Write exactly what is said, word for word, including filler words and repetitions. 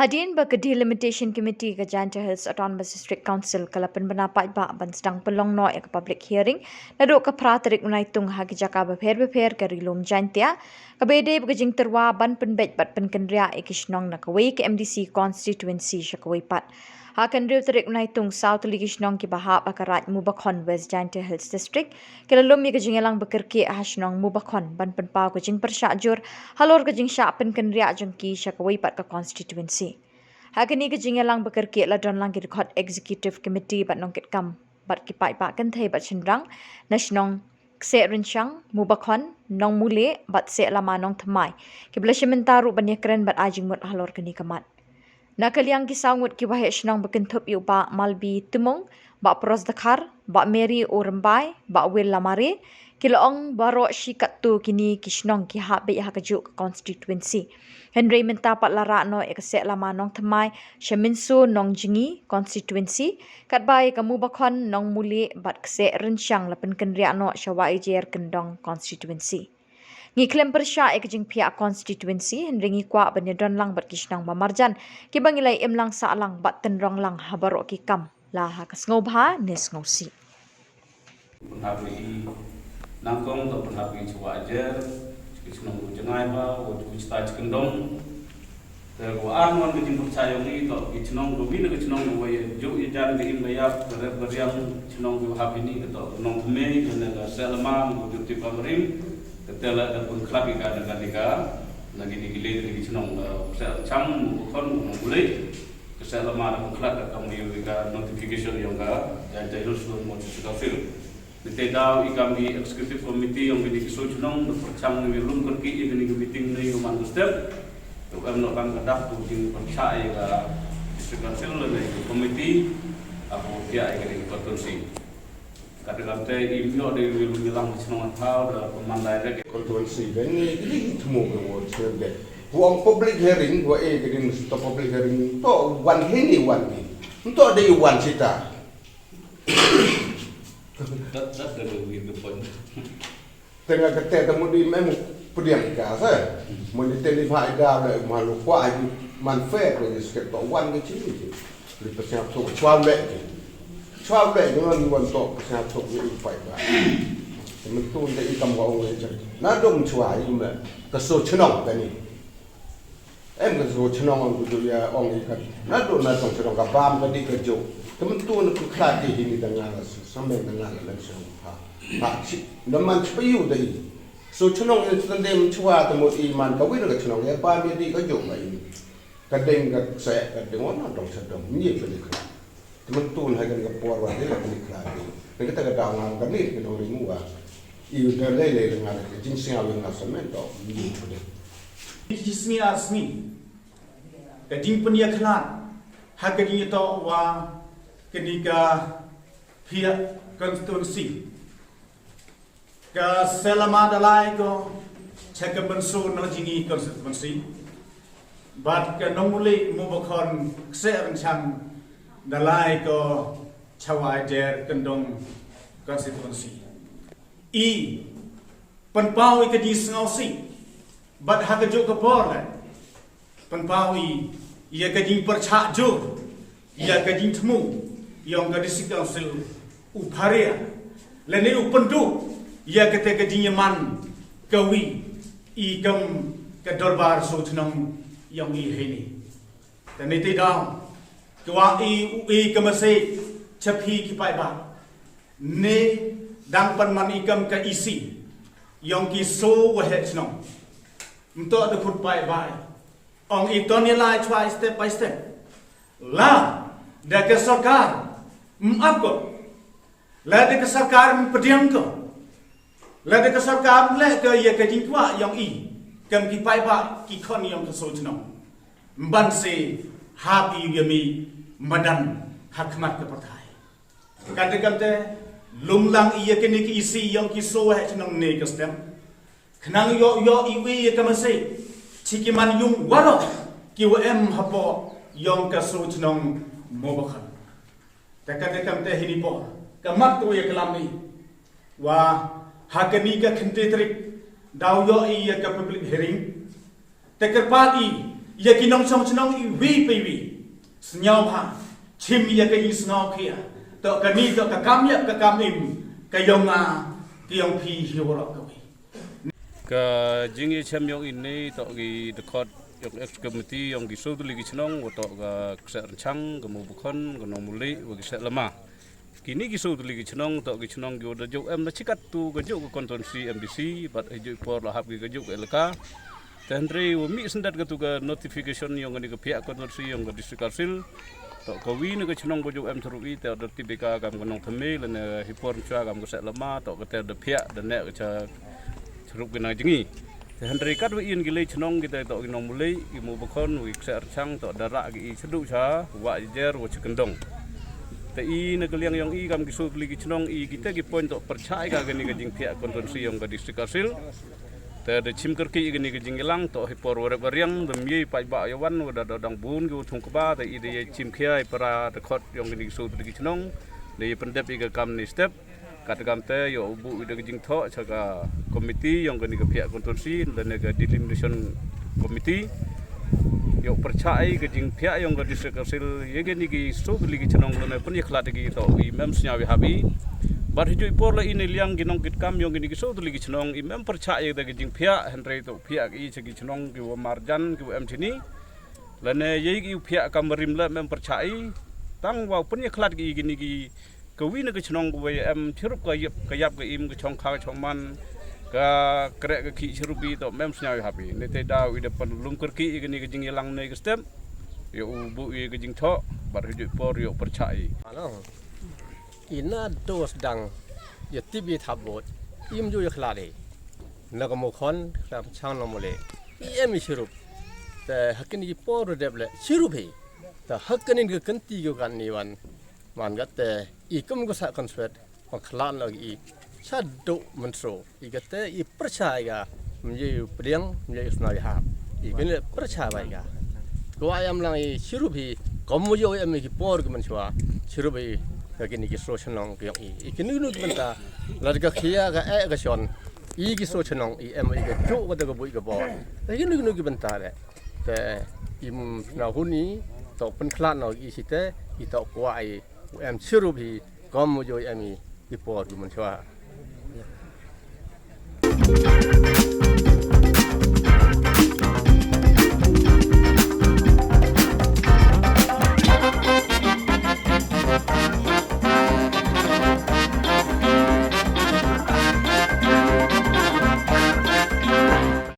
Hadien ba ka Delimitation Committee ka Jaintia Hills Autonomous District Council ka la pynbna paidbah ban sdang pynlong noh ïa ka public hearing naduh ka phra tarik u Naitung ha ki jaka bapher bapher ka Ri Lum Jaintia, kaba ïadei bad ka jingtyrwa ban pynbeit bad pynkynriah ïa ki shnong na kawei ka M D C constituency sha kawei pat. Ha ka hynriew tarik u Naitung, saw tylli ki shnong kiba hap ha ka Raid Mubakhon, West Jaintia Hills District, ki la lum ïa ka jingïalang bakyrkieh ha shnong Mubakhon ban pynpaw ka jingpyrshah jur halor ka jingshah pynkynriah jong ki sha kawei pat ka constituency. Ha kane ka jingïalang bakyrkieh la don lang ki dkhot Executive Committee bad nongkitkam bad ki paidbah kynthei bad shynrang na shnong Kseh Rynshang, Mubakhon, Nongmule bad Sehlama Nongthymmai, kiba la shim bynta ruh ban ïakren bad ai jingmut halor kane ka mat. Na ka liang ki saw ngut ki waheh shnong ba kynthup ïa u Bah Malbi Tymung, Bah Pros Dkhar, Bah Mary Urymbai, Bah Will Lamare, ki la ong baroh shi katto kine ki shnong ki hap beit ha kajuh ka constituency. Hynrei mynta pat la rah noh ïa ka Sehlama Nongthymmai sha Mynso Nongjngi constituency, katba ïa ka Mubakhon, Nongmule bad Kseh Rynshang la pynkynriah noh sha Wahiajer Kyndong constituency. Ngi khlem pyrshah ïa ka jingphiah constituency, hynrei ngi kwah ban ïadon lang bad ki shnong ba marjan, kiba ngi la im lang sah lang bad tynrong lang ha baroh ki kam, la ha ka sngewbha ne sngewsih. Pynhap ïa i Nangkong, to pynhap ïa i Chwa Ajer, ki shnong u Jngai ba, u Chwa Kyndong. Te ko ar mon ka jingpyrshah ïong i, to ki shnong ko wi na ka shnong ko ïa juk ïa jan ka im ka ïap, ka rep ka riang, shnong ko hap ini ka to ka Nongthymmai, ka ne ka Sehlama, ko juk tip ka rim, ka te la da pynkhlad ïa ka na ka ni ka, na ki ni ki le ki shnong ka Seh Chang, ko khon, ko Nongmule. Ka Sehlama da pynkhlad da ka mui ïa ka notification ïong ka Jaintia Hills Autonomous District Council. Ngi te daw i kam ki executive committee ïong kini ki shnong da pyrshang ngi lum kyrkieh ïa kini ki meeting ne ïong man ka step. To em noh tang ka dak to jingpyrshah ïa ka district council ne ïa ka committee. Hapoh ïa kini ki constituency. Kata kam te im ïoh de ngi lum ïalang ki shnong thaw da pynman direct. Constituency ben ngi kini ki thmu ka ward sir de. Wan public hearing, wan eh kini to public hearing to wan hini wan ni. To de wan sita. That, that, that will be the point. Te nga kata te mut i mem pdiang ka sa. Mut i te ni fa ida le ma lu kwa i man fe ko ni sket to wan ke chi ni. Li psiap to chwa le. Chwa le ni wan wan to psiap to ni i fa ida. Te mut tu te i kam wa ong le. Na dom chwa i me. Ka so chnong ka ni. Em ka so chnong ong ku ïa ong i ka. Na do na tong chnong ka bam ka di ka jo. Te mut tu na ku khlad ki hini da nga la sa men da nga la lem chnong pha. Pha chi. Na man chi pa yu da i. So chnong i tang dem chwa te mut i man ka wi na ka chnong ïa bam ïa di ka jo ma i. Ka deng ka se ka deng on na dong sa dong. Ni pa di khlad. Te mut tu na ha kan ka por wa di la di khlad di. Ni kata ka daw ngam ka ni ka dong ri mu wa. I u da lei lei la nga ka jingsngew ïa nga sa men to. Ni pa di. Jingsngew sngew. Ka jingpynïakhlad ha ka jingïatoh wa kani ka phiah constituency. Ka Sehlama da lai ko cha ka Mynso Nongjngi constituency. Bad ka Nongmule Mubakhon Kseh Rynshang da lai ko cha Wahiajer Kyndong constituency. I pynpaw ïa ka jingsngewsih bad ha kajuh ka por leh pynpaw ïa ka jingpyrshah jur ïa ka jingthmu ïong ka District Council u pharia lane u pynduh ïa kata ka jingïaman ka wi i kam ka dorbar sngewthnong ïong i heini. Te ni te daw kwah i u i ka message cha phi ki paidbah. Ne dang pynman i kam ka E C ïong ki so waheh chnong. Mto da khut paidbah. Ong i to ni lai chwa step by step. La da ka sorkar m ap ko. La da ka sorkar m pdiang ko. La da ka sorkar m leh ko ïa ka jingkwah ïong i kam ki paidbah ki khon ïong ka so chnong. Mban se hap i ïa mi madan ha khmat ka pyrthai. Kata kamte lum lang ïa kane ka E C ïong ki so waheh chnong ne ka stem. Khnang ïoh ïoh i wi ïa ka message chi ki man ïung waroh ki wa em hapoh ïong ka so chnong Mobakhon. Te kata kamte hini por ka mat tu ïa ka lam ni wa ha kani ka khyndai tarik daw ïoh i ïa ka public hearing. Te kyrpad i Ïa ki nongshong shnong iwi pa iwi, sngewbha shim ïa ka jingsngewkhia. Toh kane toh ka kam ïap ka kam im ka jong nga, ka jong phi hi waroh kawei. Ka jingïashem jong ine toh ki dkhot jong ex committee jong ki sawdong tylli ki shnong, wa toh ka Kseh Rynchang, ka Mawbakhon, ka Nongmulih, wa ki Kseh Lama. Kine ki sawdong tylli ki shnong toh ki shnong ki wa da jooh em na chi katto kajuh ka constituency M D C, bad ha juh i por la hap ki kajuh ka elaka. Te hynrei wa mih syndet katto ka notification jong kane ka phiah constituency jong ka District Council, toh kawi na ka shnong ba jooh em sharup i te da tip ïa ka kam ka Nongthymmai lane ha i por mynshuwa kam ka Kseh Lama, toh kata da phiah da neh ka sha sharup ki na jngi. Te hynrei katwa i ïa ki lei shnong kita toh ki Nongmulih, ki Mawbakhon, ki Kseh Rynchang, toh da rah ki i shaduh sha Wahjajer wa sha Kyndong. Te i na ka liang jong i kam ki sawdong tylli ki shnong, i kita ki point toh pyrshah ïa ka kane ka jingphiah constituency jong ka District Council. Te da shim kyrkieh ïa kane ka jingïalang, toh ha i por wa rep wa riang, da ym ïai paidbah ïa wan, wa da dang bun ki wa thung kba, te i da ïa shim khia ïa para dkhot jong kine ki sawdong tylli ki shnong, da ïa pyndep ïa ka kam ne step. Katkam te ïoh u buh ïa da ka jingthoh sha ka committee jong kane ka phiah constituency lane ka delimitation committee. Ïoh pyrshah ïa ka jingphiah jong ka District Council ïa kine ki sawdong tylli ki shnong lane pynïakhlad ïa ki, toh im em sngewbha ïa i. Bad ha juh i por la i na liang ki nongkitkam jong kine ki sawdong tylli ki shnong, im em pyrshah ïa da ka jingphiah, hynrei toh phiah ki sha ki shnong ki wa marjan ki wa em shini. Lane ïa ki u phiah kam rim la im em pyrshah i. Tang wa pynïakhlad ki kine ki kawi na ka shnong ka wa em sharup ka ïap ka ïap ka im, ka chong kha ka chong man, ka kreh ka khih sharup i, toh im em sngewbha ïa i. Ne te da u i da pynlum kyrkieh ïa kane ka jingïalang ne ka step, ïoh u buh ïa ka jingthoh, bad ha juh i por ïoh pyrshah i. Ano, i na dos dang ïa tip i thap bot, im ju ïakhlad i. Na ka Mawbakhon, ka Rynchang, Nongmulih, i em i sharup. Te ha kine ki por dep le sharup hi. Te ha kane ka kynti ka kan ni wan. Man kata i kum ka sah kan swet, pang khlad na i shaduh mynshuwa. I kata i pyrshah ïa ka, ym ïa u pdiang, ym ïa u sngewbha ïa i. Kane pyrshah ba ïa ka. Ko wa em lang i sharup hi, kum ym ïa em ki por ki mynshuwa, sharup hi, ka kine ki shnong ki jong i. I kine kine ki bynta, lada ka khia ka eh ka shon, i ki shnong i em i ka juh kata ka buh ka bor. Ka kine kine ki bynta le. Te im na hun i, toh pynkhlad na i site, i toh kwah i, u em sharup hi, kum u ju em i, i por ki mynshuwa.